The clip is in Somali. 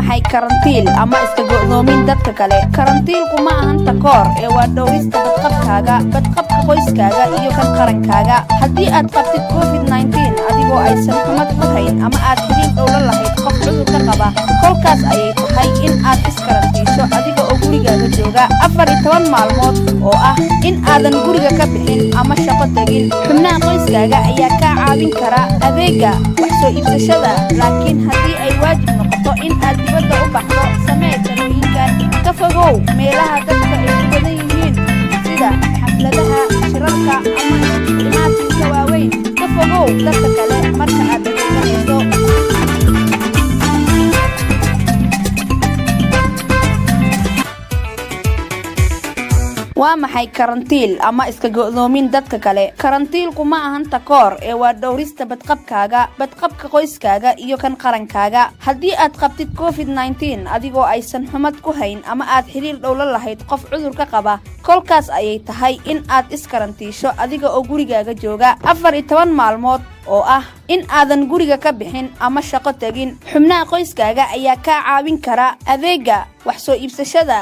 Maxay karantiil ama iska go'doomin dadka kale? Karantiilku ma ahan takoor ee waa dhowrista badqabkaaga, badqabka qoyskaaga iyo kan qarankaaga. Haddii aad qabtid COVID-19 adigoo aysan xumad ku hayn ama aad xiriir dhow la lahayd qof cudurka qaba, kolkaas ayay tahay in aad iskarantiisho adiga oo gurigaaga jooga 14 maalmood, oo ah in aadan guriga ka bixin ama shaqo tegin. Xubnaha qoyskaaga ayaa kaa caawin kara adeega wax soo iibsashada, laakiin haddii ay waajib noqoto in aad dibadda u baxdo, samee talooyinkan: Ka fogow meelaha dadka ay ku badan yihiin, sida xafladaha, shirarka ama imaatinka waaweyn. Ka fogow dadka kale marka aad adeeganayso. Waa maxay karantiil ama iska go'doomin dadka kale? Karantiilku ma ahan takoor ee waa dhowrista badqabkaaga, badqabka qoyskaaga iyo kan qarankaaga. Haddii aad qabtid COVID-19 adigoo aysan xumad ku hayn ama aad xiriir dhow la lahayd qof cudurka qaba, kolkaas ayay tahay in aad iskarantiisho adiga oo gurigaaga jooga 14 maalmood, oo ah in aadan guriga ka bixin ama shaqo tegin. Xubnaha qoyskaaga ayaa kaa caawin kara adeega wax soo iibsashada.